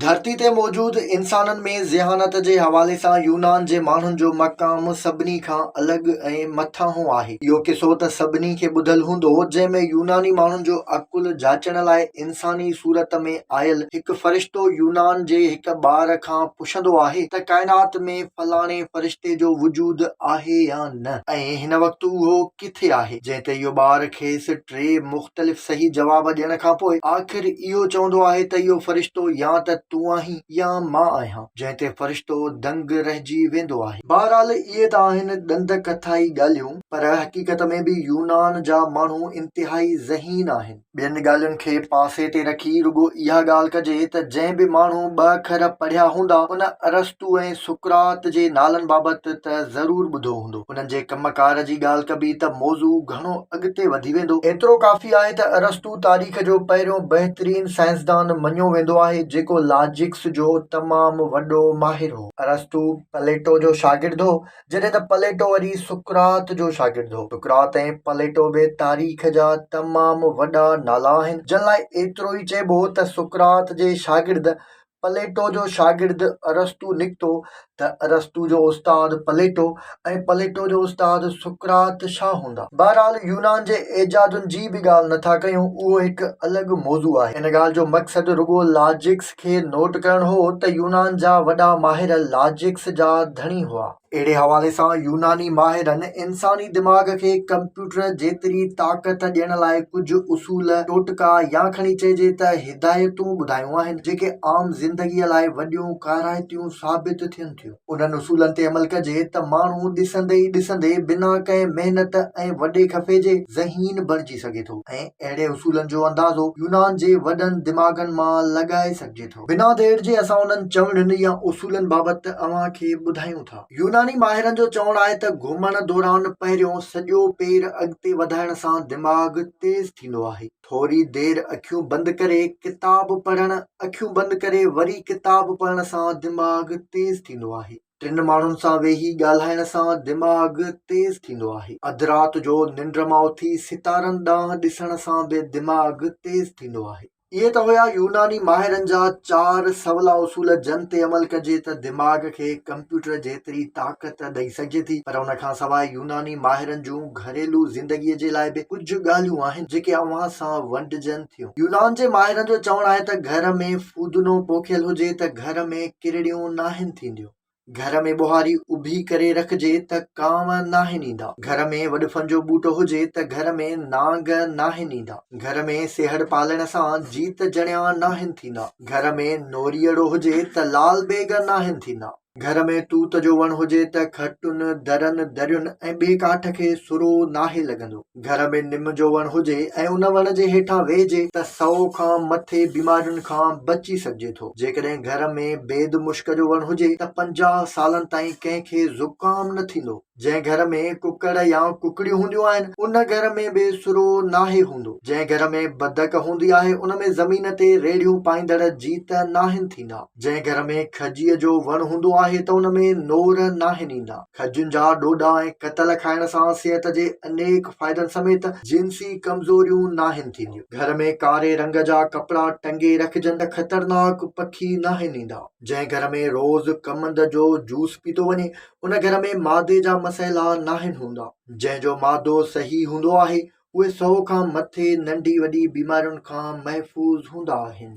ڌرتي تي موجود انسانن ۾ ذهانت جي حوالي سان يونان جي ماڻهن جو مقام سڀني کان الڳ ۽ مٿانهون آهي. اهو قصو ته سڀني کي ٻڌل هوندو، جنهن ۾ يوناني ماڻهن جو عقل جاچڻ لاء انساني صورت ۾ آيل هڪ فرشتو يونان جي هڪ ٻار کان پڇندو آهي ته ڪائنات ۾ فلاڻي فرشتي جو وجود آهي يا نه ۽ هن وقت اهو ڪٿي آهي؟ جنهن تي اهو ٻار کيس ٽي مختلف صحيح جواب ڏيڻ کان پوء آخر اهو چوندو آهي ته اهو فرشتو يا ته تون آهين يا مان آهيان، جنهن تي فرشتو دنگ رهجي ويندو آهي. بهرحال اهي ته آهن ڏند ڪٿائي ڳالهيون، پر حقيقت ۾ به يونان جا ماڻهو انتهائي ذهين آهن. ٻين ڳالهين کي پاسي تي رکي رڳو اها ڳالهه ڪجي ته جنهن به ماڻهو ٻه اکر پڙهيا هوندا، ان ارسطو ۽ سقراط جي نالن بابت ته ضرور ٻڌو هوندو. انهن جي ڪم ڪار جي ڳالهه ڪبي ته موضوع گهڻو اڳتي وڌي ويندو. ايترو ڪافي آهي ته ارسطو تاريخ جو پهريون بهترين سائنسدان مڃيو ويندو آهي، جيڪو لاجڪس جو تمام وڏو ماهر هو. ارسطو پليٽو جو شاگرد هو، جڏهن ته پليٽو وري سقراط جو شاگرد هو. سقراط ۽ پليٽو به تاريخ جا تمام وڏا نالا آهن، جن لاء ايترو ئي چئبو ته سقراط جي شاگرد پليٽو جو شاگرد ارسطو نڪتو ته ارسطو جو استاد پليٽو ۽ پليٽو جو استاد سقراط ڇا هوندا؟ بهرحال يونان جي ايجادن جي به ڳالهه نٿا ڪيون، اهو هڪ الڳ موضوع آهي. ان ڳالهه جو مقصد رڳو لاجڪس کي نوٽ ڪرڻ هو ته يونان جا وڏا ماهر لاجڪس جا ڌڻي هئا. اهڙي حوالي سان يوناني ماهرن انساني دماغ کي ڪمپيوٽر جيتري طاقت ڏيڻ لاء ڪجهه اصول، ٽوٽڪا يا کڻي چئجي ته هدايتون ٻڌايون آهن، جيڪي عام زندگيء لاء وڏيون ڪارائتيون ثابت ٿين ٿيون. انهن اصولن تي عمل ڪجي ته ماڻهو ڏسندي ئي ڏسندي بنا ڪنهن محنت ۽ وڏي خفي جي ذهين بڻجي سگهي ٿو ۽ اهڙي اصولن جو اندازو يونان جي وڏن دماغن مان لڳائي سگهجي ٿو. بنا دير جي اسان انهن چوڻين يا اصولن بابت اوهان کي ٻڌايون ٿا. يوناني ماهرن جو چوڻ آهي ته گهمڻ دوران پهريون سڄو پير اڳتي وڌائڻ سان دماغ تيز ٿيندو آهي. ٿوري دير اکيون بند ڪري ڪتاب پڙهڻ، اکيون بند ڪري وري ڪتاب پڙهڻ سان دماغ تيز ٿيندو آهي. ٽن ماڻهن سان ويهي ڳالهائڻ سان دماغ تيز ٿيندو آهي. اڌ رات جو ننڊ مان اٿي ستارن ڏانهن ڏسڻ سان به دماغ تيز ٿيندو آهي. اهي ته هيا يوناني ماهرن جا چار سولا اصول جن تي عمل ڪجي ته دماغ کي ڪمپيوٽر جيتري طاقت ڏئي سگهجي ٿي پر ان کان سواء يوناني ماهرن جون گهريلو زندگي جي لاء به ڪجهه ڳالهيون آهن جيڪي اوهان سان ونڊجن ٿيون. يونان جي ماهرن جو چوڻ آهي ته گهر ۾ ڦودنو پوکيل هجي ته گهر ۾ ڪرڙيون ناهن ٿينديون. گهر ۾ ٻوهاري اڀي ڪري رکجي ته ڪانء ناهن ايندا. گهر ۾ وڏفن جو ٻوٽو هجي ته گهر ۾ نانگ ناهن ايندا. گهر ۾ سيهڙ پالڻ سان جيت جڻيا ناهن ٿيندا. گهر ۾ نوريئڙو هجي ته لال بيگ ناهن ٿيندا. گهر ۾ توت جو وڻ هجي ته کٽن، درن، درين ۽ ٻئي ڪاٺ کي سرو ناهي لڳندو. گهر ۾ نم جو وڻ هجي ۽ ان وڻ جي هيٺان ويهجي ته سئو کان مٿي بيمارين کان بچي سگهجي ٿو. جيڪڏهن گهر ۾ بيد مشڪ جو وڻ هجي ته 50 سالن تائين ڪنهن کي زڪام نه ٿيندو. جنهن گهر ۾ ڪڪڙ يا ڪڪڙيون هونديون آهن، ان گهر ۾ به سرو ناهي هوندو. جنهن گهر ۾ بدڪ هوندي آهي، ان ۾ زمين تي ريڙهيون پائيندڙ جيت ناهن ٿيندا. جنهن گهر ۾ کجيء جو وڻ هوندو آهي ته ان ۾ نور ناهن ايندا. کجين جا ڏوڏا ۽ ڪتل کائڻ سان صحت جي انيڪ فائدن سميت جنسي ڪمزوريون ناهن ٿينديون. گهر ۾ ڪاري رنگ جا ڪپڙا ٽنگي رکجن ته خطرناڪ پکي ناهن ايندا. جنهن گهر ۾ روز ڪمند جو جوس پيتو وڃي، ان گهر ۾ مادي جا مسئلا ناهن هوندا. جنهن جو مادو صحيح هوندو آهي، اهي سئو کان مٿي ننڍي وڏي بيمارين کان محفوظ هوندا آهن.